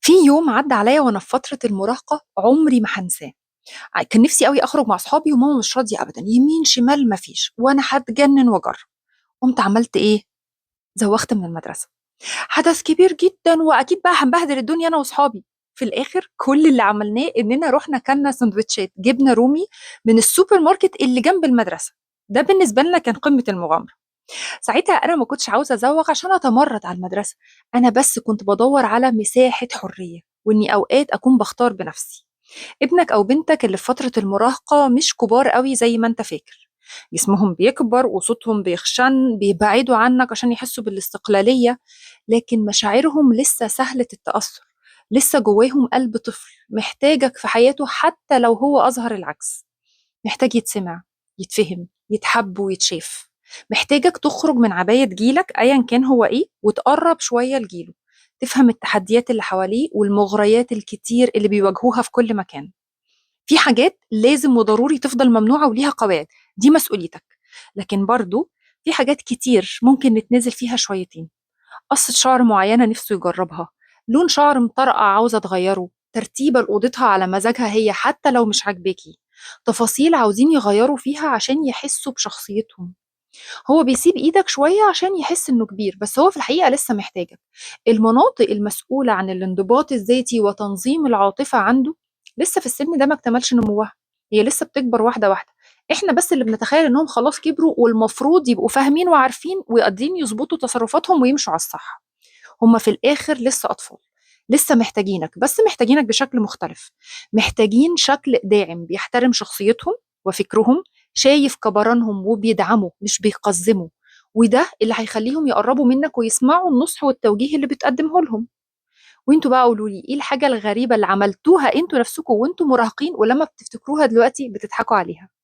في يوم عدى عليا وأنا في فترة المراهقة عمري ما هنساه. كان نفسي قوي أخرج مع أصحابي وماما مش راضية أبدا، يمين شمال ما فيش، وأنا هتجنن وأجرب. قمت عملت إيه؟ زوغت من المدرسة. حدث كبير جدا، وأكيد بقى هنبهدل الدنيا أنا وأصحابي. في الآخر كل اللي عملناه إننا رحنا كلنا سندوتشات جبنة رومي من السوبر ماركت اللي جنب المدرسة. ده بالنسبة لنا كان قمة المغامرة. ساعتها أنا ما كنتش عاوزة أزوغ عشان أتمرد على المدرسة، أنا بس كنت بدور على مساحة حرية، وإني أوقات أكون بختار بنفسي. ابنك أو بنتك اللي في فترة المراهقة مش كبار قوي زي ما أنت فاكر، جسمهم بيكبر وصوتهم بيخشن، بيبعدوا عنك عشان يحسوا بالاستقلالية، لكن مشاعرهم لسه سهلة التأثر، لسه جواهم قلب طفل محتاجك في حياته حتى لو هو أظهر العكس. محتاج يتسمع، يتفهم، يتحب ويتشاف. محتاجك تخرج من عباية جيلك أيا كان هو إيه، وتقرب شوية لجيله، تفهم التحديات اللي حواليه والمغريات الكتير اللي بيواجهوها في كل مكان. في حاجات لازم وضروري تفضل ممنوعة وليها قواعد، دي مسؤوليتك، لكن برضو في حاجات كتير ممكن نتنازل فيها شويتين. قصة شعر معينة نفسه يجربها، لون شعر مطرقع عاوزة تغيره، ترتيبة لأوضتها على مزاجها هي حتى لو مش عاجباكي، تفاصيل عاوزين يغيروا فيها عشان يحسوا بشخصيتهم. هو بيسيب ايدك شوية عشان يحس انه كبير، بس هو في الحقيقة لسه محتاجك. المناطق المسؤولة عن الانضباط الذاتي وتنظيم العاطفة عنده لسه في السن ده ما اكتملش نموها، هي لسه بتكبر واحدة واحدة. احنا بس اللي بنتخيل انهم خلاص كبروا والمفروض يبقوا فاهمين وعارفين وقادرين يظبطوا تصرفاتهم ويمشوا على الصح. هم في الآخر لسه أطفال، لسه محتاجينك، بس محتاجينك بشكل مختلف. محتاجين شكل داعم بيحترم شخصيتهم وفكرهم، شايف كبرانهم وبيدعموا مش بيقزموا، وده اللي هيخليهم يقربوا منك ويسمعوا النصح والتوجيه اللي بتقدمه لهم. وانتوا بقى قولوا لي ايه الحاجة الغريبة اللي عملتوها انتوا نفسكم وانتوا مراهقين ولما بتفتكروها دلوقتي بتضحكوا عليها؟